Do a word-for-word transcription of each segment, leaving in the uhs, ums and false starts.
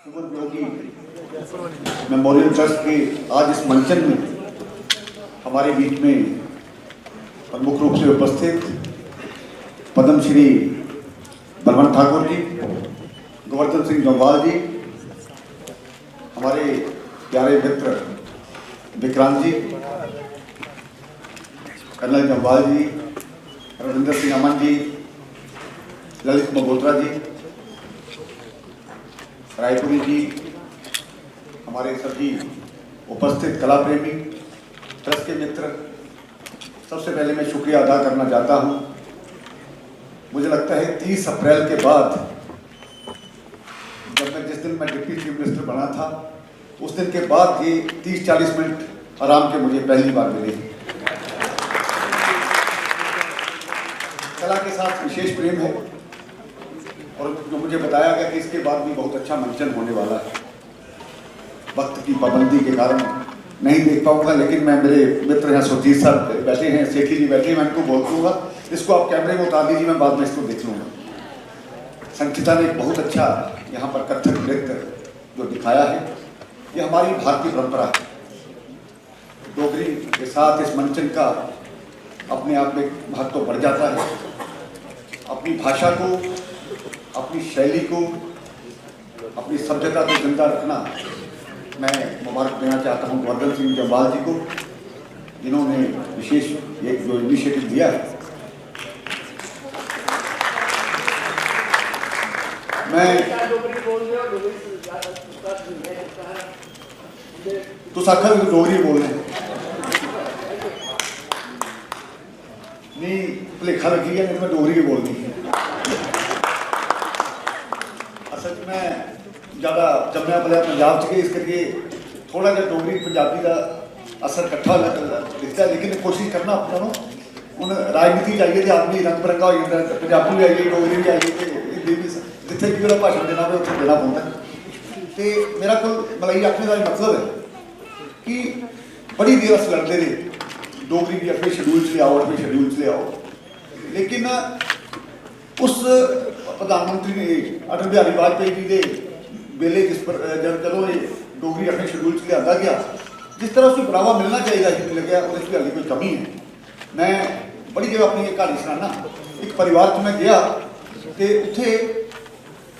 सुमन योगी memorial trust के आज इस मंचन में हमारे बीच में प्रमुख रूप से उपस्थित पद्मश्री बलवंत ठाकुर जी, गोवर्धन सिंह जम्वाल जी, हमारे प्यारे मित्र विक्रांत जी, कर्नल जम्वाल जी, रविंद्र सिंह अमन जी, ललित मगोत्रा जी, रायपुरी जी, हमारे सभी उपस्थित कला प्रेमी, प्रेस के मित्र, सबसे पहले मैं शुक्रिया अदा करना चाहता हूँ। मुझे लगता है तीस अप्रैल के बाद, जब मैं, जिस दिन मैं डिप्टी चीफ मिनिस्टर बना था, उस दिन के बाद ये तीस चालीस मिनट आराम के मुझे पहली बार मिले। कला के साथ विशेष प्रेम है और जो मुझे बताया गया कि इसके बाद भी बहुत अच्छा मंचन होने वाला है। वक्त की पाबंदी के कारण नहीं देख पाऊंगा, लेकिन मैं, मेरे मित्र हैं सुरजीत सर बैठे हैं, सेठी जी बैठे हैं, मैं इनको बोल दूंगा, इसको आप कैमरे में उतार दीजिए, मैं बाद में इसको देख लूंगा। संचिता ने एक बहुत अच्छा यहाँ पर कथक नृत्य जो दिखाया है, ये हमारी भारतीय परंपरा है। डोगरी के साथ इस मंचन का अपने आप में महत्व बढ़ जाता है। अपनी भाषा को, अपनी शैली को, अपनी सभ्यता को जिंदा रखना, मैं मुबारक देना चाहता हूँ गोवर्धन सिंह जम्वाल जी को, जिन्होंने विशेष ये जो इनिशिएटिव लिया है। मैं तुस आखा दे डोगरी बोलने, नहीं, भलेखा लग्गी गेआ, नहीं, मैं डोगरी गै बोलनी ही। असल च मैं ज़्यादा जम्मेआ पलेआ पंजाब च गै, इस करियै थोह्ड़ा जेहा डोगरी पंजाबी दा असर कट्ठा ल-, ल-, दिखदा ऐ, लेकिन कोशिश करना अपने कोलों। हून राजनीति च आइयै ते आदमी रंग बरंगा होई जंदा ऐ, पंजाबी बी आई गेई, डोगरी बी आई गेई, ते हिंदी बी, जित्थै बी ओह्दा भाशन देना होऐ, उत्थै देना पौंदा ऐ। ते मेरा कुल मलाई आखने दा एह् मतलब ऐ कि बड़ी देर अस लड़दे रेह्, डोगरी गी अठमें शेड्यूल च लेआओ, अठमें शेड्यूल च लेआओ, लेकिन उस प्रधानमंत्री ने, अटल बिहारी वाजपेयी जी दे बेल्ले जिस पर, अ, जद-, जदों एह् डोगरी अठमें शेड्यूल च लेआंदा गेआ, जिस तरह उसी बढ़ावा मिलना चाहिदा ही, मिगी लग्गेआ ओह्दे च बी हाल्ली कोई कमी ऐ। मैं बड़ी जगह अपनी इक क्हानी सनाना, इक परिवार च मैं गेआ ते उत्थै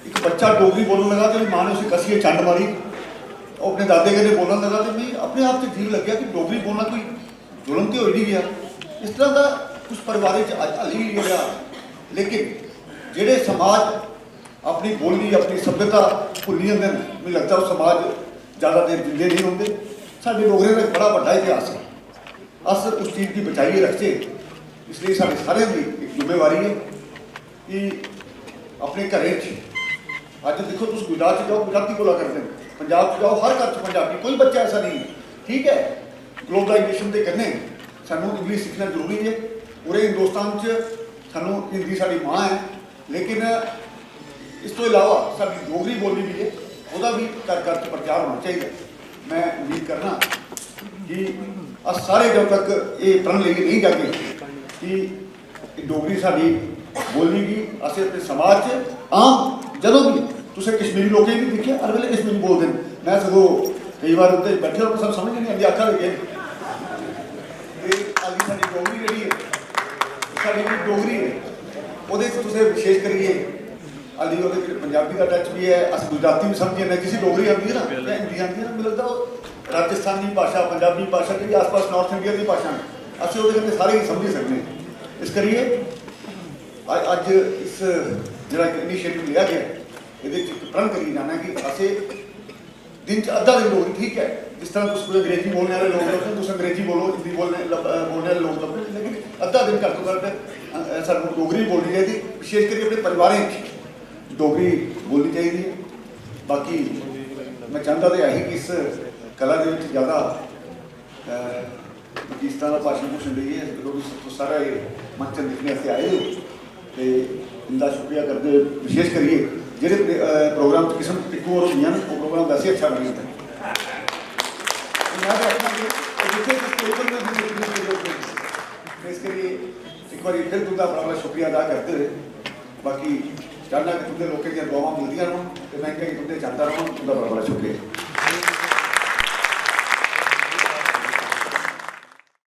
इक बच्चा डोगरी बोलन लगा ते ओह्दी मां ने उसी कस्सियै चंड मारी। ओह् अपने दादे कन्नै बोलन लगा ते मिगी अपने आप च अजीब लग्गेआ कि डोगरी बोलना कोई जुल्म ते होई निं गेआ। इस तरह दा कुछ परिवारें च अज्ज हाल्ली बी होआ, लेकिन जेह्ड़े समाज अपनी बोली, अपनी सभ्यता भुल्ली जंदे न, मिगी लगदा ओह् समाज जैदा देर जींदे नेईं रौंह्दे। साढ़े डोगरें दा इक बड़ा बड्डा इतिहास ऐ, अस उस चीज गी बचाइयै रखचै। इसलेई साढ़े सारें दी इक जिम्मेवारी ऐ कि अपने घरें च, अज्ज दिक्खो, तुस गुजरात च जाओ, गुजराती बोला करदे न, पंजाब च जाओ, हर घर च पंजाबी, कोई बच्चा ऐसा नेईं ऐ। ठीक ऐ, ग्लोबलाइजेशन दे कन्नै सानूं इंग्लिश सिक्खना जरूरी ऐ। पूरे हिंदुस्तान च सानूं हिंदी साढ़ी मां ऐ, लेकिन इस तो इलावा साढ़ी डोगरी बोली बी ऐ, ओह्दा बी घर घर च प्रचार होना चाहिदा। मैं उम्मीद करना कि अस सारे जब तक एह् प्रण लेइयै नेईं जागे कि एह् डोगरी साढ़ी बोली गी असें अपने समाज च आम, जदों बी तुसें कश्मीरी लोकें गी बी दिक्खेआ, हर बेल्लै कश्मीरी बोलदे न। मैं सगों केई बार उत्थै बैठे होर सब समझ निं आंदी, आखा दे केह् न। ते हाल्ली साढ़ी डोगरी जेह्ड़ी ऐ, साढ़ी जेह्ड़ी डोगरी ऐ, ओह्दे च तुसें विशेष करियै हाल्ली ओह्दे च पंजाबी दा टच बी ऐ, अस गुजराती बी समझी जन्ने, जिसी डोगरी आंदी ऐ ना, जां हिंदी आंदी ऐ ना, मिगी लगदा ओह् राजस्थानी भाशा, पंजाबी भाशा, जेह्ड़ी आस-पास नार्थ इंडिया दी भाशा न, अस ओह्दे कन्नै सारे गी समझी सकने। इस करियै अ-, अज्ज इस जेह्ड़ा इक इनिशिएटिव लेआ गेआ, एह्दे च इक प्रण करियै जाना कि असें दिन च अद्धा दिन डोगरी, ठीक ऐ, जिस तरह तुस कोई अंग्रेजी बोलने आह्ले लोक लभदे, तुस अंग्रेजी बोलो, हिंदी बोलने लब-, अ, बोलने आह्ले लोक लभदे, लेकिन अद्धा दिन घट्ट तो घट्ट, अ, अ, सानूं डोगरी बोलनी चाहिदी, विशेष करियै अपने परिवारें च डोगरी बोलनी चाहिदी ऐ। बाकी मैं चांह्दा ते ऐ ही कि इस कला दे विच जैदा, अ, कि इस तरह दा भाशन भूशन देइयै लोक तुस सारे मंचन दिक्खने आस्तै आए दे ओ। ते इंदा शुक्रिया करदे होए, विशेष करियै जेह्ड़े प्रे-, अ, प्रोग्राम च किस्म पिक्कू होर होंदियां न, ओह् प्रोग्राम वैसे अच्छा बनी जंदा ऐ। में ते आखना कि जित्थै जिस कोई बंदा भी इस करियै इक बारी फिर तुंदा बड़ा बड़ा शुक्रिया अदा करदे होए, बाकी चाहना कि तुंदे लोकें दियां दुआवां मिलदियां रौहन ते मैं इ'यां गै तुंदे च आंदा रौहां। तुंदा बड़ा बड़ा शुक्रिया।